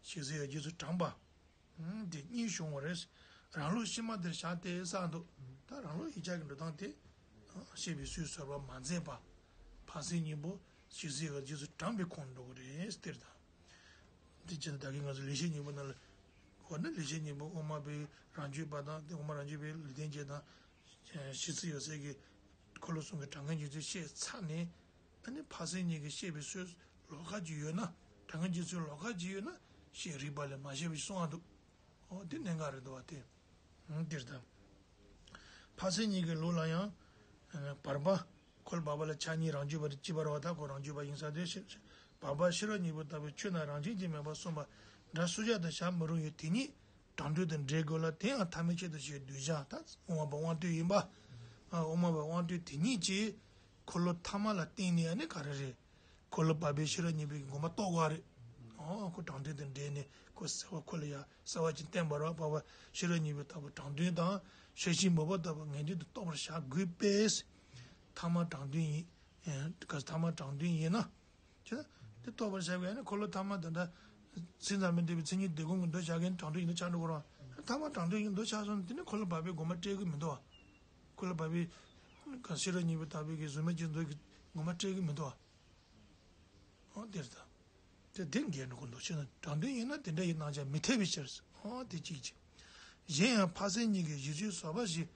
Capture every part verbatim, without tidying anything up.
ཞིག་གསལ་ཡང་རྗེས་སུ་དྲངས་པ། དེ་གཉིས་བྱུང་བ་རེད། རང་ལུགས་ཕྱི་མ་དེར་བཞག་སྟེ་བསགས་འདུག་ད་རང་ལུགས་ཡིག་ཆ་གི་འགྲོ་སྟངས་དེ། བཤད་པའི་ཚུལ་ཟོར་པ་མ་མཛད་པ། འཕགས་སེང་གཉིས་པོ་ཞིག་གསལ་ཡང་རྗེས་སུ་དྲངས་པའི་ཁོངས་འགྲོ་གི་རེད་ཟེར་དང་། དེ་བྱས་ན་ད་གིན་ང་ཚོ་ལེགས་བཤད་སྙིང་པོ་ནང་ལ། འོ་ན་ལེགས་བཤད་སྙིང་པོ་དབུ་མ་པའི་རང་རྒྱུད་པ་དང་དེ་དབུ་མ་རང་རྒྱུད་པའི་ལུས་རྟེན་བརྒྱད་དང་། ཞིག་གསལ་ཡང་རྗེས་སུ་དྲངས་པའི་ཁོངས་འགྲོ་གི་རེད་ཟེར་གི་ཁོ་ལ་གསུང་གི་དྲང་ངེས་རྗེས་སུ་བཤད་ཚར་ནས། ཨ་ནི་འཕགས་སེང་གཉིས་ཀྱིས་བཤད་པའི་ཚུལ་ལོགས་ཀ་ཅིག་ཡོད་ན། དྲང་ངེས་རྗེས་སུ་ལོགས་ཀ་ཅིག་ཡོད་ན་བཤད་རིགས་པ་ལས་མ་བཤད་པ་ཞིག་གསུང་ཨ་འདུག་འོ་དེ་གནད་འགག་རེད་འདུག་བ་དེ། འདིར་དང་། འཕགས་སེང་གཉིས་ཀྱི་ལུགས་ལ་ཡང་། བར་པ། འཁོར་ལོ་བར་པ་ལ་ཆ་གཉིས་རང་རྒྱུད་པ་དང་སྤྱི་པར་བ་དག་ཁོ་རང་རྒྱུད་པ་ཡིན་ས་དེ་ཤེས། བར་པ་ཤེས་རབ་སྙིང་པོ་ལྟ་བུའི་ཆོས་རྣམས་རང་བཞིན་གྱིས་མེད་པར་གསུངས་པ་འདྲ་སུ་ཆ་དང་བཞག་མི་རུང་བས་དེ་ཉིད་དྲང་དོན་དང་འབྲེལ་དགོས་ལ་དེ་ཡང་ཐ་མའི་ཆེད་དུ་ཞེས་གདུལ་བྱ་ད་དབུ་མ་པ་དབང་རྟུལ་ཡིན་པ། དབུ་མ་པ་དབང་རྟུལ་དེ་ཉིད་ཀྱིས་འཁོར་ལོ་ཐ་མ་ལ་བརྟེན་ནས་ཨ་ནི་ག་རེ་རེད། འཁོར་ལོ་བར་པའི་ཤེས་རབ་སྙིང་པོའི་དགོངས་པ་རྟོགས་དགོས་རེད། ཨོ་ཁོ་དྲང་དོན་དང་འབྲེལ་ནས་ཁོ་གསལ་བ་ཁོ་ལ་ཡང་གསལ་བ་ཅིག་བསྟན་པ་རེད་བ། བར་པ་ཤེས་རབ་སྙིང་པོ་ལྟ་བུ་དྲང་དོན་དང་ཤེར་ཕྱིན་མུན་པ་ལྟ་བུ་ངེས་དོན་དུ་རྟོགས་པར་བྱ་དགོས་པས། ཐ་མ་དྲང་དོན་ཡིན། ཐ་མ་དྲང་དོན་ཡིན་ན། ཅེ་ན། དེ་རྟོགས་པར་བྱ་དགོས་ན་འཁོར་ལོ་ཐ་མ་དེ་འདྲ། སེམས་ཙམ་པས་འདོད་པའི་མཚན་ཉིད་སྡུད་ཁུངས་ཀྱི་མདོ་བྱ་མཁན་དྲང་དོན་ཡིན་ན་ཆགས་འགྲོ་གི་རེད་བ། ཐ་མ་དྲང་དོན་ཡིན་མདོ་ཆགས་སོང་ན་དེ་ནི་འཁོར་ལོ་བར་པའི་དགོངས་པ་སྤྲད་གི་མི་འདུག་བ། འཁོར་ལོ་བར་པའི། ག་ཤེས་རབ་སྙིང་པོ་ལྟ་བུའི་གི་གཟུགས་མེད་ཀྱི་མདོ་གི་དགོངས་པ་སྤྲད་གི་མི་འདུག་བ། ཨོ་དེ་རེད་ད། དེ་དེ་འགལ་འགྲོ་གི་འདུག་ཅེ་ན་དྲང་དོན་ཡིན་ན་དེ་འདྲ་ཡི་རྣམ་གཞག་མི་འཐད་པའི་ཕྱིར། ཨོ་དེ་གཅིག་གཅིག་གཞན་ཡང་འཕགས་སེང་གཉིས་ཀྱི་གཞི་ཚུལ་ཟོར་པ་ཞིག་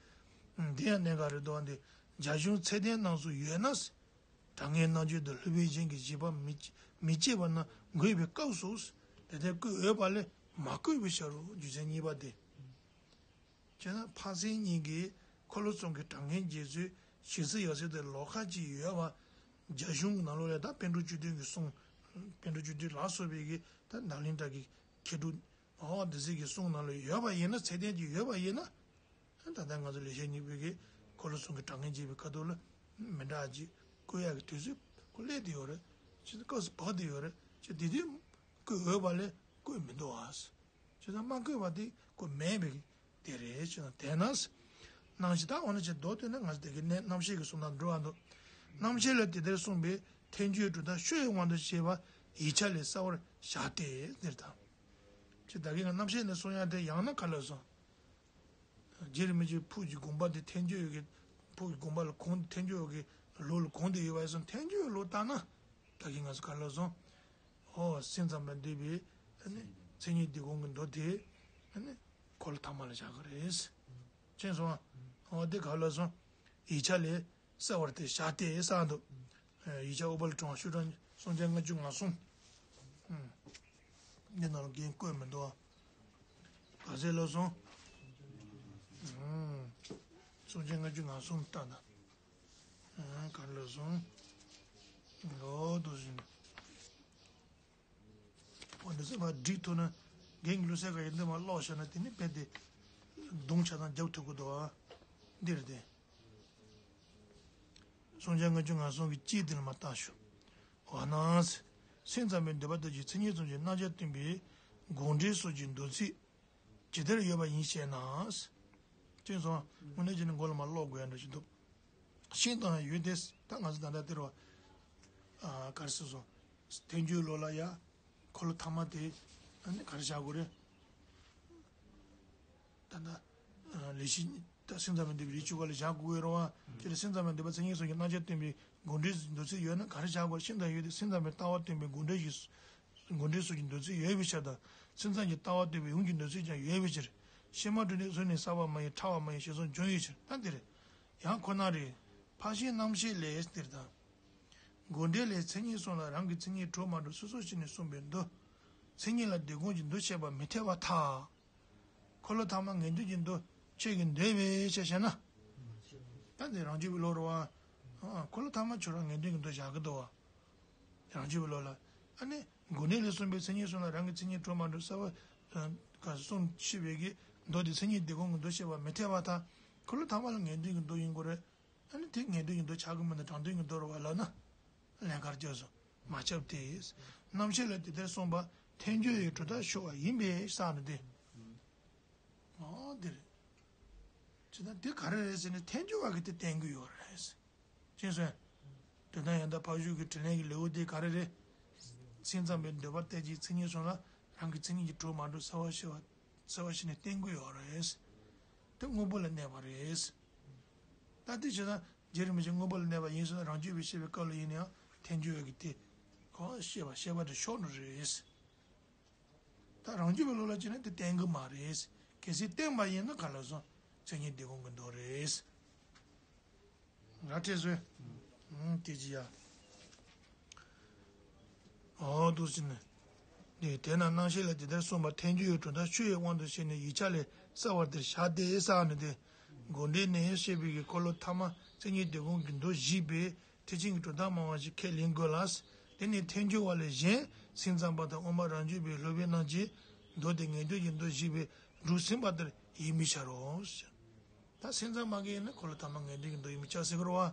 འདི་ཡང་གནད་འགག་རེད་འདུག་བ། འདི་རྒྱ་གཞུང་ཚད་ལྡན་རྣམས་སུ་ཡོད་ན། དྲང་ངེས་རྣལ་འབྱོར་དང་སློབ་དཔོན་གཞན་གྱི་བཞེད་པ་མི་མི་བྱེད་པ་རྣམས་འགོད་པའི་སྐབས་སུ། དེ་ལྟར་བཀོད་འོས་པ་ལས་མ་བཀོད་པའི་ཕྱིར་རོ། རྒྱུ་མཚན་གཉིས་པ་སྟེ། བྱས་ན་འཕགས་སེང་གཉིས་ཀྱིས་འཁོར་ལོ་གསུམ་གྱི་དྲང་ངེས་རྗེས་སུ་ཞིག་གསལ་ཡང་རྗེས་སུ་ལོགས་ཀ་ཅིག་ཡོད་པ། རྒྱ་གཞུང་གི་ནང་ལོགས་ལ་ད་པཎ་གྲུབ་བཅུ་བདུན་གྱི་གསུང་། པཎ་གྲུབ་བཅུ་བདུན་ལ་སོགས་པའི་གི་ད་ནཱ་ལེནྡྲ་གི་མཁས་གྲུབ། འོ་འདི་ཚོ་གི་གསུང་ནང་ལ་ཡོད་པ་ཡིན་ན་ཚད་ལྡན་ཅིག་ཡོད་པ་ཡིན་ན། ད་ལྟ་ང་ཚོ་ལེགས་བཤད་སྙིང་པོའི་གི་འཁོར་ལོ་གསུམ་གྱི་དྲང་ངེས་འབྱེད་པའི་ཁ་ཐོག་ལ་མི་འདྲ་ཅིག་བཀོད་ཡག་གི་དུས་ཚོད་ཁོ་སླེབས་བསྡད་ཡོད་རེད། ཅི་སྐབས་སུ་བབས་བསྡད་ཡོད་རེད། ཅི་དེ་དུས་བཀོད་འོས་པ་ལས་བཀོད་མི་འདུག་ཨ། ཅི་ད་མ་བཀོད་པ་དེ་བཀོད་མེད་པའི་དེ་རེད། ཅི་ན་དེས་ན། རྣམ་བཤད་ད་འོ་ན་ཅི་མདོར་བསྡུས་ན་ང་ཚོ་དེ་གི་གནད་རྣམ་བཤད་ཀྱི་གསུང་སྟངས་འགྲོ་བ་འདུག་རྣམ་བཤད་ལ་དེ་ལྟར་གསུངས་པའི་ཐལ་འགྱུར་གྲུབ་མཐའ་ཤོད་དབང་དུ་བྱས་པ་ཡིག་ཆ་ལས་གསལ་བར་བཞག་སྟེ་ཟེར་དང་། ཅི་ད་གིན་ང་རྣམ་བཤད་ནས་གསུང་ཡ་དེ་ཡང་ན་ག་ལ་སོང་། རྗེ་རིན་པོ་ཆེ་ཕུགས་ཀྱི་དགོངས་པ་དེ་ཐལ་འགྱུར་ཡོད་ཀྱི། ཕུགས་ཀྱི་དགོངས་པ་ལ་གོང་ཐལ་འགྱུར་ཡོད་ཀྱི་ལུགས་ལ་གོང་དུ་ཡོད་པ་སོང་ཐལ་འགྱུར་ལུགས་ལྟར་ན། ད་གིན་ང་ཚོ་ག་ལ་སོང་། ཨོ་སེམས་ཙམ་པས་འདོད་པའི་ཨ་ནི་མཚན་ཉིད་སྡུད་ཁུངས་ཀྱི་མདོ་དེ་ཨ་ནི་འཁོར་ལོ་ཐ་མ་ལ་བཞག་གི་རེད། མཁྱེན་སོང་ཨ། ཨོ་དེ་ག་ལ་སོང་། ཡིག་ཆ་ལས། གསལ་བར་དེ་བཞག་སྟེ་གསལ་འདུག་ཡིག་ཆ་ཨུཏྤལ་གྲོང་ཤོག་གྲངས་སུམ་བརྒྱ་ལྔ་བཅུ་ང་གསུམ། འདི་ནང་ལ་འགན་བཀོད་མི་འདུག་ག་ཚད་ལབ་སོང་། སུམ་བརྒྱ་ལྔ་བཅུ་ང་གསུམ་ལྟ་ན། ག་རེ་ལབ་སོང་། ལོ་དུ་བཞིན། འོ་འདི་ཚོ་མར་བསྒྲིགས་ཐུབ་ན། རྒན་གྱི་ལུགས་སྲོལ་ག་ཡིན་འདི་མར་ཀློག་བཞག་ན་དེ་ནི་རྦད་དེ་རྡུང་ཆ་ཚང་རྒྱབ་ཐུབ་ཀྱི་འདུག་ཨ། འདི་རེད་དེ། སུམ་བརྒྱ་ལྔ་བཅུ་ང་གསུམ་གྱི་དཀྱིལ་འདི་ལ་མར་བལྟ་ཞུ། འོ་ན། སེམས་ཙམ་པས་འདོད་པ་ལྟར་གྱི་མཚན་ཉིད་གསུམ་གྱི་རྣམ་གཞག་སྟོན་པའི་དགོངས་འགྲེལ་སོགས་ཀྱི་མདོ་ཚིག་ཇི་ལྟར་ཡོད་པ་ཡིན་ཞེ་ན། ཅེས་སོ། དངོས་གནས་ཀྱི་ནི་མགོ་ལ་མར་ཀློག་དགོས་ཡ་འདྲ་ཞིག་འདུག་ཤིང་དང་ཡུལ་དེ་ད་ང་ཚོ་ད་ལྟ་དེ་རུ་བ། ག་རེ་ཟེར་སོང་། ཐལ་འགྱུར་ལུགས་ལ་ཡ། འཁོར་ལོ་ཐ་མ་དེ། ཨ་ནི་ག་རེ་བཞག་དགོས་རེད། ད་ལྟ། ལེགས་བཤད་ད་སེམས་ཙམ་པའི་འདོད་པའི་རིགས་གཅིག་པ་ལ་བཞག་དགོས་ཀྱི་རེད་བ། དེ་ལ་སེམས་ཙམ་པའི་འདོད་པ་མཚན་ཉིད་གསུམ་གྱི་རྣམ་གཞག་སྟོན་པའི་དགོངས་འགྲེལ་མདོ་ཚིག་ཡོད་ན་ག་རེ་བཞག་དགོས། ཤིང་དང་ཡུལ་དེ་སེམས་ཙམ་པའི་ལྟ་བ་སྟོན་པའི་དགོངས་འགྲེལ་གྱི། དགོངས་འགྲེལ་སོགས་ཀྱི་མདོ་ཚིག་ཡོད་པའི་ཕྱིར་དང་། སེམས་ཙམ་གྱི་ལྟ་བ་སྟོན་པའི་ཡུམ་གྱི་མདོ་ཚིག་ཀྱང་ཡོད་པའི་ཕྱིར། ཕྱི་མ་གྲུབ་ནས་གཟུགས་ནི་གསལ་བ་མ་ཡིན་ཕྲ་བ་མ་ཡིན་ཞེས་གསུངས་བྱུང་བའི་ཕྱིར་ད་འདིར། ཡང་ཁོ་ན་རེ། འཕགས་ཤིང་རྣམ་བཤད་ལས་འདིར་དང་། དགོངས་འགྲེལ་ལས་མཚན་ཉིད་གསུམ་ལ་རང་གི་མཚན་ཉིད་གྲུབ་མ་གྲུབ་སོ་སོ་ཕྱིར་ནས་གསུངས་པའི་མདོ། མཚན་ཉིད་ལ་སྡུད་ཁུངས་ཀྱི་མདོ་བཤད་པ་མི་འཐད་པར་ཐལ། འཁོར་ལོ་ཐ་མ་ངེས་དོན་གྱི་མདོ་ཁྱོད་ཀྱིས་འདོད་པའི་ཕྱིར་བཤད་ན། ད་འདི་རང་རྒྱུད་པའི་ལུགས་རེད་བ། འཁོར་ལོ་ཐ་མ་ཁྱོད་རང་ངེས་དོན་གྱི་མདོ་བཞག་གི་འདུག་བ། རང་རྒྱུད་པའི་ལུགས་ལ། ཨ་ནི། དགོངས་འགྲེལ་ལས་གསུངས་པའི་མཚན་ཉིད་གསུམ་ལ་རང་གི་མཚན་ཉིད་གྲུབ་མ་གྲུབ་གསལ་བ། ག་གསུངས་ཤེས་པའི་གི་མདོ་དེ་མཚན་ཉིད་སྡུད་ཁུངས་ཀྱི་མདོ་བཤད་པ་མི་འཐད་པར་ཐལ། འཁོར་ལོ་ཐ་མ་ལ་ངེས་དོན་གྱི་མདོ་ཡིན་དགོས་རེད། ཨ་ནི་དེ་ངེས་དོན་གྱི་མདོ་ཆགས་ཀྱི་མིན་ན་དྲང་དོན་གྱི་མདོ་རེད་བ་ལབ་ན། ལན་ཁར་བརྗོད་སོང་། མ་ཁྱབ་སྟེ། རྣམ་བཤད་ལ་དེ་ལྟར་གསུངས་པ་ཐལ་འགྱུར་ཡི་གྲུབ་མཐའ་ཤོར་བ་ཡིན་པས་བསགས་ནས་ཏེ། ཨོ་དེ་རེད། ཅི་ད་དེ་ག་རེ་རེད་ཟེར་ནས་ཐལ་འགྱུར་བ་གི་དེ་བསྟན་གྱི་ཡོད་རེད། ཅེས་གསུངས། དོན་དམ་ཡང་དག་འཕགས་ཤུལ་གྱི་དྲིན་ལན་གྱི་ལེའུ་དེ་ག་རེ་རེད། སེམས་ཙམ་པའི་འདོད་པ་ལྟར་གྱི་མཚན་ཉིད་གསུམ་ལ་ རང་གི་མཚན་ཉིད་ཀྱི་གྲུབ་མ་གྲུབ་གསལ་བར་ཤེས་པ་གསལ་བར་ཤེས་ནས་བསྟན་དགོས་ཡོད་རེད། དེ་དངོས་པོ་ལ་གནས་པ་རེད། ད་དེ་བྱས་ན་རྗེ་རིན་པོ་ཆེ་དངོས་པོ་ལ་གནས་པ་ཡིན་ཟེར་ན་རང་རྒྱུད་པས་བཤད་པའི་སྐབས་ལ་ཡིན་ན་ཡང་ཐལ་འགྱུར་བའི་གི་དེ་གང་བཤད་པ་བཤད་པ་དེ་ཤོར་འགྲོ་རེད། ད་རང་རྒྱུད་པའི་ལུགས་ལ་བྱས་ན་དེ་བསྟན་གི་མ་རེད། གལ་སྲིད་བསྟན་པ་ཡིན་ན་ག་ལ་སོང་མཚན་ཉིད་འདི་གོང་གི་མདོ་རེད། ར་སྤྲད་སོང་། ཨང་དེ་ཅི་ཡ། ཨོ་འདུག་ཟེར་ནས། འདི་དེས་ན་རྣམ་བཤད་ལས་དེ་ལྟར་གསུངས་པ་ཐལ་འགྱུར་བའི་གྲུབ་མཐའ་ཆོས་ཀྱི་དབང་དུ་བྱས་ནས་ཡིག་ཆ་ལས་གསལ་བར་འདིར་བཞག་སྟེ་གསལ་བ་ནི་སྟེ། དགོངས་འགྲེལ་ནས་བཤད་པའི་གི་འཁོར་ལོ་ཐ་མ་མཚན་ཉིད་འདི་གོང་གི་མདོ་བཞི་པའི་ཐེག་ཆེན་གྱི་གྲུབ་མཐའ་སྨྲ་བ་ཞིག་ཁས་ལེན་དགོས་ལ། དེ་ནི་ཐལ་འགྱུར་བ་ལས་གཞན་སེམས་ཙམ་པ་དང་དབུ་མ་རང་རྒྱུད་པའི་སློབ་དཔོན་རྣམས་ཀྱིས་མདོ་དེ་ངེས་དོན་གྱི་མདོ་བཞི་པའི་གྲུབ་ཟིན་པ་ལྟར་ཡིད་མི་ཆེས་རོ། ད་སེམས་ཙམ་པ་གིས་ཡིན་ན་འཁོར་ལོ་ཐ་མ་ངེས་དོན་གྱི་མདོ་ཡིན་པས་ཁྱབ་ཟེར་གི་རེད་བ།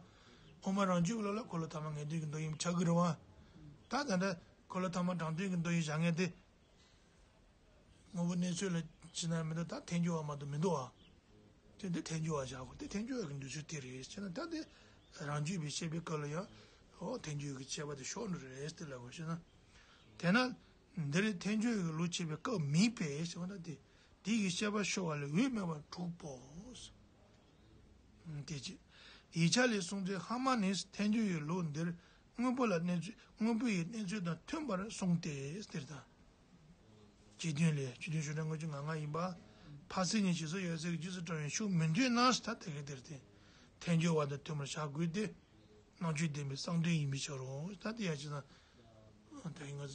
དབུ་མ་རང་རྒྱུད་ཀྱི་ལུགས་ལ་འཁོར་ལོ་ཐ་མ་ངེས་དོན་གྱི་མདོ་ཡིན་པས་ཁྱབ་གི་རེད་བ། ད་ད་ལྟ་འཁོར་ལོ་ཐ་མ་དྲང་དོན་གྱི་མདོ་ཡིན་བཞག་མཁན་དེ། དངོས་པོ་གནས་ཚུལ་ལ་ཕྱིན་ན་མི་འདུག་ད་ཐལ་འགྱུར་བ་མ་གཏོགས་མི་འདུག་ཨ། དེ་འདི་ཐལ་འགྱུར་བ་བཞག་གོ་དེ་ཐལ་འགྱུར་བ་གི་འདོད་ཚུལ་དེ་རེད་ཟེར་ན་ད་དེ་རང་རྒྱུད་པས་བཤད་པའི་སྐབས་ལ་ཡང་ཨོ་ཐལ་འགྱུར་བ་གི་བཤད་པ་དེ་ཤོར་འགྲོ་རེད་དེ་ལབ་དགོས་ཤེ་ན། དེས་ན་འདིར་ཐལ་འགྱུར་བའི་ལུགས་བྱེད་པའི་སྐབས་མིན་པས་ཟེར་བ་ན་དེ་དེ་ཡི་བཤད་པ་ཤོར་བ་ལས་འོས་མེད་པར་གྲུབ་བོ། དེ་ཅི། ཡིག་ཆ་ལས་གསུངས་ཚུལ་སྔ་མ་ནི་ཐལ་འགྱུར་བའི་ལུགས་འདིར་དངོས་པོ་ལ་གནས་ཚུལ་དངོས་པོ་ཡི་གནས་ཚུལ་དང་མཐུན་པར་གསུངས་ཏེ་ཟེར་དང་། སྤྱི་དོན་ལས་སྤྱི་དོན་ཤོག་གྲངས་ལྔ་བཅུ་ང་ལྔ་ཡིན་པ། ཕ་སེ་ཉིད་ཞེ་སོགས་ཡོད་ཚད་ཀྱི་རྗེས་སུ་འབྲང་བའི་ཤུགས་མི་འདོད་ན་ད་དེ་གའི་དེར་བརྟེན། ཐལ་འགྱུར་བ་དང་མཐུན་པར་བཞག་དགོས་ཏེ། རྣམ་དཔྱོད་ལྡན་པའི་བསམ་གཏན་ཡིན་པས་ཁྱབ་རོ། ད་དེ་ཡང་ཅི་ན། ད་ཡིན་ང་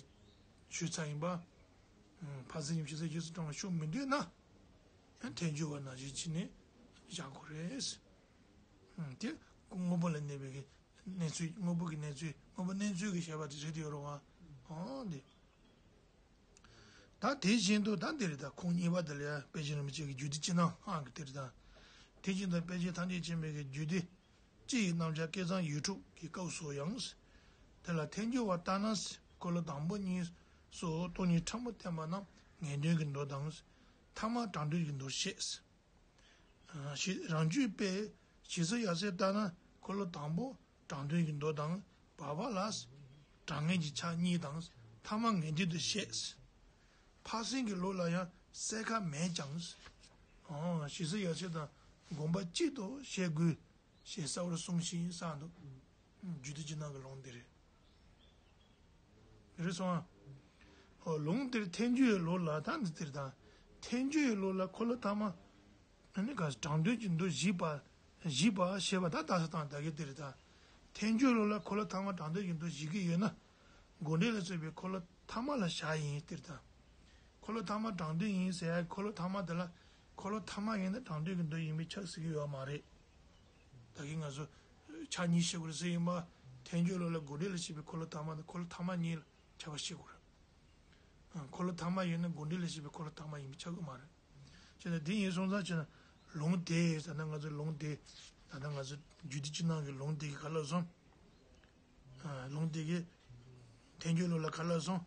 ཞུས་ཚར་ཡིན་པ། ཕ་སེ་ཉིད་ཞེ་སོགས་རྗེས་སུ་འབྲང་བའི་ཤུགས་མི་འདོད་ན། ཡང་ཐལ་འགྱུར་བ་ནང་བཞིན་བྱས་ནས་བཞག་དགོས་རེད། དེ་དངོས་པོ་ལ་གནས་པའི་གནས་ཚུལ་དངོས་པོ་གི་གནས་ཚུལ་དངོས་པོ་གནས་ཚུལ་གྱི་བཤད་པ་དེ་རེད་དེ་ཡོད་རུང་བ། འོ་འདི། ད་དེ་བཞིན་དུ་ད་འདིར་ད་ཁུངས་གཉིས་པ་དེ་ལ་ཡང་དཔལ་ཆེན་རིན་པོ་ཆེ་གི་རྒྱུད་སྡེ་སྤྱི་ནང་ཧང་གི་དེར་ད། དེ་བཞིན་དུ་དཔལ་ཆེན་ཐམས་ཅད་མཁྱེན་པའི་གི་རྒྱུད་སྡེ་སྤྱི་ཡི་རྣམ་གཞག་བསྐལ་བཟང་ཡུལ་དྲུག་གི་སྐབས་སུ་ཡང་། དེ་ལ་ཐལ་འགྱུར་བ་ལྟར་ན། འཁོར་ལོ་དང་པོ་གཉིས་སུ་སྟོང་ཉིད་ཕྲ་མོ་བསྟན་པ་རྣམས་ངེས་དོན་གྱི་མདོ་དང་། ཐ་མ་དྲང་དོན་གྱི་མདོར་བཤད། ཞེས་རང་རྒྱུད་པས་ཞེ་ས་ཡ་སེ་ལྟར་ན་འཁོར་ལོ་དང་པོ་དྲང་དོན་གྱི་མདོ་དང་བར་པ་ལ་དྲང་ངེས་ཀྱི་ཆ་གཉིས་དང་ཐ་མ་ངེས་དོན་དུ་བཤད། ཕར་ཕྱིན་གྱི་ལུགས་ལ་ཡང་གསལ་ཁ་མེད་ཀྱང་། ཞེ་ས་ཡ་སེ་དང་དགོངས་པ་གཅིག་ཏུ་བཤད་དགོས། ཞེས་གསལ་བར་གསུངས་ཤིང་གསལ་འདུག་རྒྱུད་སྡེ་སྤྱི་ནང་གི་ལུང་འདི་རེད། རེད་སོང་ཨ། ལུང་འདིར་ཐལ་འགྱུར་བའི་ལུགས་ལ་ད་འདི་འདིར་དང་། ཐལ་འགྱུར་བའི་ལུགས་ལ་འཁོར་ལོ་ཐ་མ། ཨ་ནི་ག་དྲང་དོན་གྱི་མདོ་བཞི་པ། བཞི་པ་ཞེས་པ་ད་ད་ས་དང་ད་གེ་འདིར་དང་། ཐལ་འགྱུར་ལུགས་ལ་འཁོར་ལོ་ཐ་མ་དྲང་དོན་གྱི་མདོ་བཞི་གི་ཡོད་ན། དགོངས་འགྲེལ་ལ་སོགས་པའི་འཁོར་ལོ་ཐ་མ་ལ་བཞག་ཡིན་ཏེར་དང་། འཁོར་ལོ་ཐ་མ་དྲང་དོན་ཡིན་ཟེར་ཡ་འཁོར་ལོ་ཐ་མ་དེ་ལ་འཁོར་ལོ་ཐ་མ་ཡིན་ན་དྲང་དོན་གྱི་མདོ་ཡིན་པས་ཁྱབ་ཟེར་གྱི་ཡོད་མ་རེད། ད་གིན་ང་ཚོ་ཆ་གཉིས་བཤད་དགོས་རེད་ཟེར་ཡིན་པ། ཐལ་འགྱུར་ལུགས་ལ་དགོངས་འགྲེལ་ལ་བཤད་པའི་འཁོར་ལོ་ཐ་མ་དང་འཁོར་ལོ་ཐ་མ་གཉིས་ལ་ཁྱབ་པ་བཤད་དགོས་རེད། འཁོར་ལོ་ཐ་མ་ཡིན་ན་དགོངས་འགྲེལ་ལ་བཤད་པའི་འཁོར་ལོ་ཐ་མ་ཡིན་པས་ཁྱབ་གི་མ་རེད། བྱས་ན་དེ་ཡིན་སོང་ཙང་བྱས་ན་ལུང་དེ་ད་ལྟ་ང་ཚོ་ལུང་དེ་ད་ལྟ་ང་ཚོ་རྒྱུད་སྡེ་སྤྱི་ནང་གི་ལུང་དེ་གི་ག་ལ་སོང་། ལུང་དེ་གི་ཐལ་འགྱུར་ལུགས་ལ་ག་ལ་སོང་།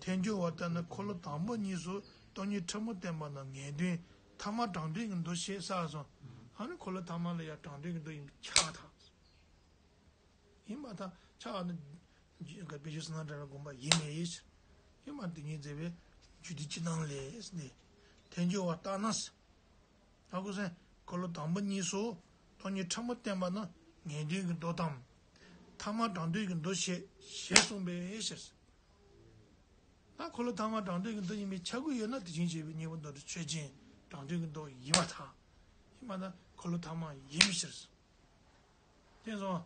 ཐལ་འགྱུར་བ་ལྟར་ན་འཁོར་ལོ་དང་པོ་གཉིས་སུ་སྟོང་ཉིད་ཕྲ་མོ་བསྟན་པ་ན་ངེས་དོན་ཐ་མ་དྲང་དོན་གྱི་མདོ་བཤད་ས་སོང་། ཨ་ནི་འཁོར་ལོ་ཐ་མ་ལ་ཡང་དྲང་དོན་གྱི་མདོ་ཡིན་པས་ཁྱབ་པ་དང་། ཡིན་པ་དང་ཆ་ཨ་ནི་དཔེ་བརྗོད་སུ་ན་འདྲ་བའི་དགོངས་པ་ཡིན་མེད་ཡིན། ཡིན་པ་འདི་ཉིད་མཛད་པའི་རྒྱུད་སྡེ་སྤྱི་ནང་ལས་ནི་ཐལ་འགྱུར་བ་ལྟར་ན། ཨ་ཁུ་སེང་འཁོར་ལོ་དང་པོ་གཉིས་སུ་སྟོང་ཉིད་ཕྲ་མོ་བསྟན་པ་ན་ངེས་དོན་གྱི་མདོ་དང་། ཐ་མ་དྲང་དོན་གྱི་མདོ་ཞེས་ཞེས་གསུངས་པས་ཞེས། ད་འཁོར་ལོ་ཐ་མ་དྲང་དོན་གྱི་མདོ་ཡིན་པས་ཁྱབ་ཀྱི་ཡོད་ན་དེ་བཞིན་གཤེགས་པའི་སྙིང་པོ་མདོ་སྡེ་ཆོས་ཅན་དྲང་དོན་གྱི་མདོ་ཡིན་པར་ཐལ། ཡིན་པ་ན་འཁོར་ལོ་ཐ་མ་ཡིན་ཕྱིར། དེ་སོང་།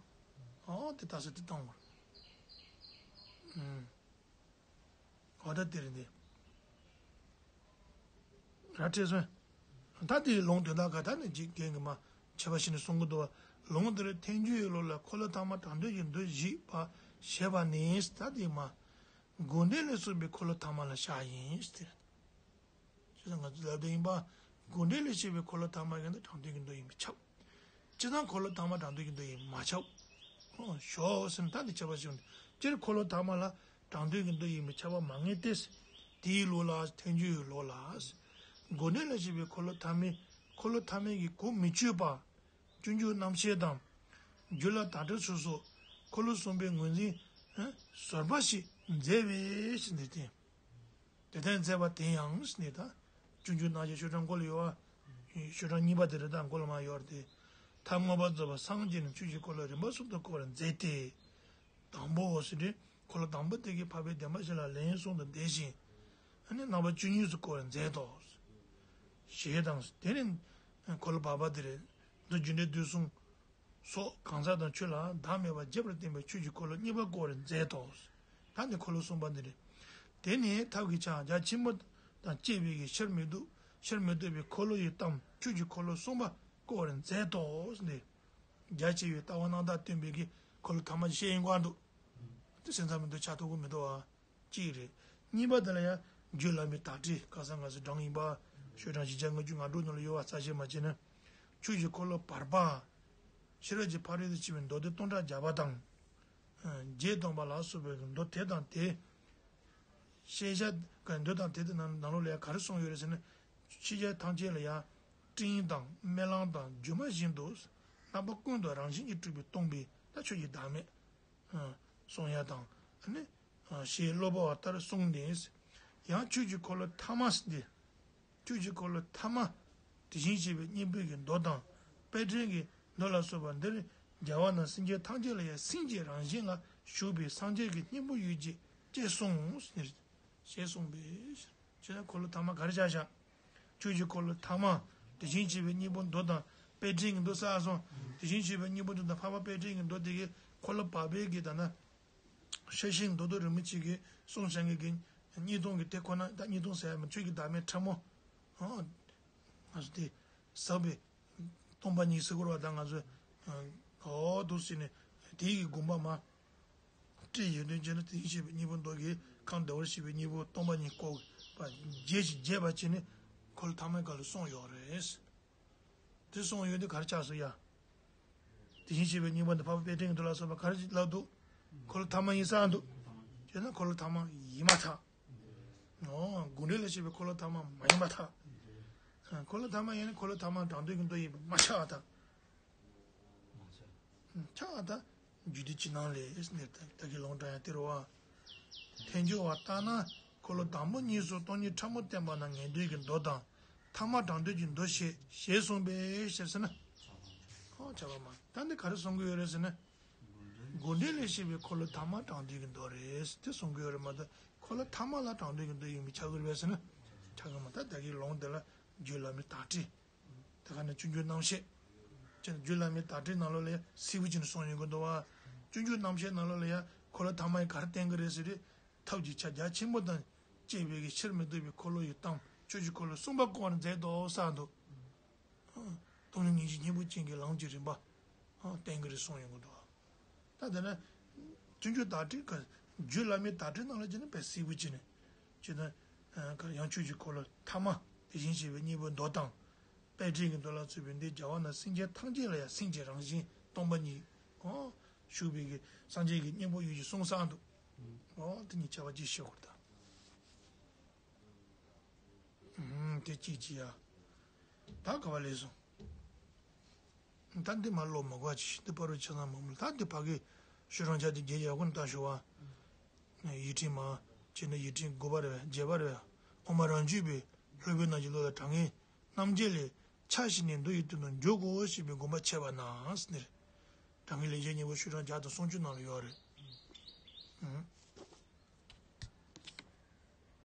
ཨོ་དེ་ལྟ་ས་དེ་གཏོང་བར། ཨོ་ད་དེ་རེད་འདི། ར་སྤྲད་སོང་། ད་དེའི་ལུང་དོན་དག་ག་ད་ནི་འཇིག་རྟེན་གྱི་མ་ཁྱད་པར་ཞིག་ནས་གསུང་གི་འདུག་བ། ལུང་འདིར་ཐལ་འགྱུར་ཡི་ལོ་ལ་འཁོར་ལོ་ཐ་མ་དྲང་དོན་གྱི་མདོ་བཞི་པ་ཞེས་པ་ནི་ད་དེ་མ། དགོངས་འགྲེལ་ལས་གསུངས་པའི་འཁོར་ལོ་ཐ་མ་ལ་བཞག་ཡིན་ཟེར། ཅེས་ང་ཚོས་ལབ་བསྡད་ཡིན་པ། དགོངས་འགྲེལ་ལས་བཤད་པའི་འཁོར་ལོ་ཐ་མ་ཡིན་ན་དྲང་དོན་གྱི་མདོ་ཡིན་པས་ཁྱབ། སྤྱིར་བཏང་འཁོར་ལོ་ཐ་མ་དྲང་དོན་གྱི་མདོ་ཡིན་མ་ཁྱབ། ཨོ་ཞོག་ཟེར་ན་ད་འདི་ཁྱད་པར་ཞིག་ཡོང་། སྤྱིར་འཁོར་ལོ་ཐ་མ་ལ་དྲང་དོན་གྱི་མདོ་ཡིན་པས་ཁྱབ་པ་མ་ངེས་ཏེ། དེའི་ལུགས་ལ་ཐལ་འགྱུར་ཡི་ལོ་ལ། དགོངས་འགྲེལ་ལ་བཤད་པའི་འཁོར་ལོ་ཐ་མའི་འཁོར་ལོ་ཐ་མའི་གི་གོ་མི་ཆོད་པ། སྤྱོད་འཇུག་རྣམ་བཤད་དང་། རྒྱུད་བླ་དྭགས་ཁྲིད་སོགས་སུ་འཁོར་ལོ་གསུམ་པའི་ངོས་འཛིན་ཟུར་པ་ཞིག་མཛད་པས་ཞེས་འདི་སྟེ། དེ་ལྟར་མཛད་པ་དེ་ཡང་ནི་ད། སྤྱོད་འཇུག་རྣམ་བཤད་ཤོག་གྲངས་མགོ་ལ་ཡོད་པ། ཤོག་གྲངས་གཉིས་པ་དེ་རེད། ད་མགོ་ལ་མར་ཡོད་རེད་དེ། ཐལ་མོ་སྦྱོར་བ་སངས་རྒྱས་ནས་ཆོས་ཀྱི་འཁོར་ལོ་རིམ་པ་གསུམ་དུ་བསྐོར་བར་མཛད་དེ། དང་པོ་ཟེར་དུས་འཁོར་ལོ་དང་པོ་དེ་གིས་འཕགས་པའི་བདེན་པ་བཞི་ལ་ལན་གསུམ་དུ་བཟླས་ཤིང་། ཨ་ནི་རྣམ་པ་བཅུ་གཉིས་སུ་བསྐོར་བར་མཛད་དོ། ཞེས་དང་། དེ་ནས་འཁོར་ལོ་བར་པ་དེ་རེད། མདོ་རྒྱུད་འགྲེལ་བསྡུས་གསུམ། སོགས་གང་ཟག་དང་ཆོས་ལ་བདག་མེད་པར་རྒྱས་པར་བསྟན་པའི་ཆོས་ཀྱི་འཁོར་ལོ་གཉིས་པ་བསྐོར་བར་མཛད་དོ། ད་ནི་འཁོར་ལོ་གསུམ་པ་འདི་རེད། དེ་ནས་ཐབས་ཀྱི་ཕྱག་རྒྱ་ཆེན་པོ་དང་བཅས་པའི་གིས་ཕྱིར་མི་ལྡོག་ཕྱིར་མི་ལྡོག་པའི་འཁོར་ལོ་ཡི་གཏམ་ཆོས་ཀྱི་འཁོར་ལོ་གསུམ་པ་བསྐོར་བར་མཛད་དོ། འདི་རྒྱ་ཆེ་བའི་ལྟ་བ་རྣམ་དག་སྟོན་པའི་གི་འཁོར་ལོ་ཐ་མ་ཞིག་བཤད་ཡིན་གོ་འདུག་དེ་སེམས་ཚང་མི་འདུག་ཆགས་ཐུབ་ཀྱི་མི་འདུག་ཨ། གཅིག་རེད། གཉིས་པ་དེ་ལ་ཡང་རྒྱུད་བླ་མའི་དར་ཊི་ཁ་སང་ང་ཚོ་བགྲངས་ཡིན་པ། ཤོག་གྲངས་བཞི་བརྒྱ་ལྔ་བཅུ་ང་དྲུག་ནང་ལ་ཡོད་པ་རྩ་ཆེ་མ་བྱས་ན། ཆོས་ཀྱི་འཁོར་ལོ་བར་པ། ཤེས་རབ་ཀྱི་ཕ་རོལ་ཏུ་ཕྱིན་པའི་མདོ་སྡེ་སྟོང་ཕྲག་བརྒྱ་པ་དང་། བརྒྱད་སྟོང་པ་ལ་སོགས་པའི་མདོ་དེ་དང་དེ། ཤེས་བྱ་མདོ་དང་དེ་དེ་ནང་ནང་ལོགས་ལ་ཡང་ག་རེ་གསུངས་ཡོད་རེད་ཟེར་ན། ཤེས་བྱ་ཐམས་ཅད་ལ་ཡང་སྤྲིན་དང་རྨི་ལམ་དང་སྒྱུ་མ་བཞིན་དུ། རྣམ་པ་ཀུན་ཏུ་རང་བཞིན་གྱིས་གྲུབ་པས་སྟོང་པའི་ད་ཆོས་ཀྱི་བདག་མེད། གསུང་ཡ་དང་ནི། ཞེས་སློབ་པ་བ་ལྟར་གསུངས་ནས། ཡང་ཆོས་ཀྱི་འཁོར་ལོ་ཐ་མ་འདི། ཆོས་ཀྱི་འཁོར་ལོ་ཐ་མ། དེ་བཞིན་གཤེགས་པའི་སྙིང་པོའི་གི་མདོ་དང་། དཔལ་སྤྲིན་གྱི་མདོ་ལ་སོགས་པ་འདིར་རྒྱལ་བ་རྣམས་སེམས་ཅན་ཐམས་ཅད་ལ་ཡང་སེམས་ཀྱི་རང་བཞིན་ལ་བཞུགས་པའི་སངས་རྒྱས་ཀྱི་སྙིང་པོ་ཡོད་ཅེས་ཅེས་གསུངས་ཟེར། ཞེས་གསུངས་པས། ཅེས་ན་འཁོར་ལོ་ཐ་མ་ག་རེ་ཆགས་ཤག་ཆོས་ཀྱི་འཁོར་ལོ་ཐ་མ། དེ་བཞིན་གཤེགས་པའི་སྙིང་པོ་མདོ་དང་དཔལ་སྤྲིན་གྱི་མདོ་གསལ་སོང་། དེ་བཞིན་གཤེགས་པའི་སྙིང་པོ་མདོ་དང་འཕགས་པ་དཔལ་སྤྲིན་གྱི་མདོ་དེ་གའི་འཁོར་ལོ་བར་པའི་གི་ད་ན། ཤེར་ཕྱིན་མདོ་སྡེ་རིན་པོ་ཆེ་གིས་གསུངས་བཞག་མཁན་གྱི་གཉིས་སྟོང་གི་དེ་ཁོ་ན་ད་གཉིས་སྟོང་ཟེར་ཡ་མ་ཆོས་ཀྱི་བདག་མེད་ཕྲ་མོ། ཨོ། ང་ཚོ་དེ་ཟབ་པའི་སྟོང་པ་ཉིད་ཟེར་དགོས་རེད་པ། ད་ང་ཚོས་ཨོ་འདུག་ཟེར་ནས་དེའི་གི་དགོངས་པ་མ་བཀྲལ་ཡོད་དོན་བྱས་ན། དེ་བཞིན་གཤེགས་པའི་སྙིང་པོ་མདོ་གིས་གང་བདེ་བར་གཤེགས་པའི་སྙིང་པོ་སྟོང་པ་ཉིད་བཀོད་པ་རྒྱས་ཤིང་རྒྱས་པར་བྱས་ནས་འཁོར་ལོ་ཐ་མའི་སྐབས་ལ་གསུངས་ཡོད་རེད། དེ་གསུངས་ཡོད་དུས་ག་རེ་ཆགས་སོང་ཡ། དེ་བཞིན་གཤེགས་པའི་སྙིང་པོ་འདི་འཕགས་པ་དཔལ་སྤྲིན་གྱི་མདོ་ལ་སོགས་པ་ག་རེ་ཞིག་ལབ་འདུག་འཁོར་ལོ་ཐ་མ་ཡིན་ས་འདུག་བྱས་ན་འཁོར་ལོ་ཐ་མ་ཡིན་མ་ཐག་ཨོ། དགོངས་འགྲེལ་ལ་བཤད་པའི་འཁོར་ལོ་ཐ་མ་མ་ཡིན་པ་ཐག་འཁོར་ལོ་ཐ་མ་ཡིན་ན་འཁོར་ལོ་ཐ་མ་དྲང་དོན་གྱི་མདོ་ཡིན་པ་མ་ཆགས་པ་དང་། ཆགས་པ་དང་། རྒྱུད་སྡེ་ཕྱི་ནང་ལས་ཟེར་ནས་ད་གིན་ལུང་དྲངས་ཡ་དེ་རེད་པ། ཐལ་འགྱུར་བ་ལྟར་ན་འཁོར་ལོ་དང་པོ་གཉིས་སུ་སྟོང་ཉིད་ཕྲ་མོ་བསྟན་པ་ན་ངེས་དོན་གྱི་མདོ་དང་། ཐ་མ་དྲང་དོན་གྱི་མདོ་ཞེས་ཞེས་གསུངས་པས་ཞེས་ཟེར་ན། ཨོ་ཆགས་པ་མ་ད་འདི་ག་རེ་གསུང་གི་ཡོད་རེད་ཟེར་ན། དགོངས་འགྲེལ་ལས་བཤད་པའི་འཁོར་ལོ་ཐ་མ་དྲང་དོན་གྱི་མདོ་རེད་དེ་གསུང་གི་ཡོད་རེད་མ་གཏོགས། འཁོར་ལོ་ཐ་མ་ལ་དྲང་དོན་གྱི་མདོ་ཡིན་པས་ཆགས་ཀྱི་རེད་པས་ཟེར་ན། ཆགས་ཀྱི་མ་ད་ད་གིན་ལུང་དེ་ལ་རྒྱུད་བླ་མའི་དར་ཊི། དེ་ག་ནས་སྤྱོད་འཇུག་རྣམ་བཤད། ཅེས་རྒྱུད་བླ་མའི་དར་ཊི་ནང་ལོགས་ལ་ཡང་གསལ་པོ་བྱས་ནས་གསུངས་ཡོང་གི་འདུག་པ། སྤྱོད་འཇུག་རྣམ་བཤད་ནང་ལོགས་ལ་ཡང་འཁོར་ལོ་ཐ་མ་ཡི་ག་རེ་བསྟན་གྱི་རེད་ཟེར་དུས། ཐབས་ཀྱི་ཕྱག་རྒྱ་ཆེན་པོ་དང་བཅས་པའི་གིས་ཕྱིར་མི་ལྡོག་པའི་འཁོར་ལོ་ཡི་གཏམ་ཆོས་ཀྱི་འཁོར་ལོ་གསུམ་པ་བསྐོར་བར་མཛད་དོ་གསུངས་འདུག་སྟོང་ཉིད་སྙིང་རྗེ་སྙིང་པོ་ཅན་གྱི་ལམ་གྱི་རིམ་པ་བསྟན་གྱི་རེད་གསུངས་ཡོང་གི་འདུག་ད་དེ་ན། སྤྱོད་འཇུག་དར་ཊི་ག་རྒྱུད་བླ་མའི་དར་ཊི་ནང་ལ་བྱས་ན་དཔེ་གསལ་པོ་བྱས་ནས། བྱས་ན། ག་ཡང་ཆོས་ཀྱི་འཁོར་ལོ་ཐ་མ་དེ་བཞིན་གཤེགས་པའི་སྙིང་པོའི་མདོ་དང་། དཔལ་སྤྲིན་གྱི་མདོ་ལ་སོགས་པའི་འདིར་རྒྱལ་བ་རྣམས་སེམས་ཅན་ཐམས་ཅད་ལ་ཡང་སེམས་ཀྱི་རང་བཞིན་སྟོང་པ་ཉིད། ཨོ། བཞུགས་པའི་གི་སངས་རྒྱས་ཀྱི་སྙིང་པོ་ཡོད་ཅེས་གསུངས་གསུངས་འདུག་ཨོ་དེ་གཉིས་ཁྱད་པར་ཅིག་ཤེས་དགོས་ད། ཨུམ། དེ་གཅིག་གཅིག་ཡ། ད་ག་བ་ལས་སོང་། ད་འདི་མ་ཀློག་མ་དགོས་ཅི། འདི་པར་རུ་ཆ་ཚང་མ་མོལ། ད་འདི་ཕ་གི་ཤོག་གྲངས་ཆ་དེ་བརྒྱད་ཡག་པོ་ནས་ལྟ་ཞོག་པ། ཡིག་ཕྲེང་མ། བྱས་ན་ཡིག་ཕྲེང་དགུ་པ་རེད་པས། བརྒྱད་པ་རེད་པས། ཨོཾ་རང་རྒྱུད་པའི་སློབ་དཔོན་རྣམས་ཀྱི་བློ་ལ་དྲང་ངེས་རྣམ་འབྱེད་ལས། ཕྱག་བཞི་ནས་མདོ་ཡི་དོན་དུ་འཇུག་གོ་ཞེས་པའི་དགོངས་པ་འཆད་པ་ན་ཟེར་ནས། དྲང་ངེས་ལེགས་བཤད་སྙིང་པོ་ཤོག་གྲངས་བརྒྱ་དང་སུམ་ཅུ་ནང་ལ་ཡོད་རེད། ཨུམ།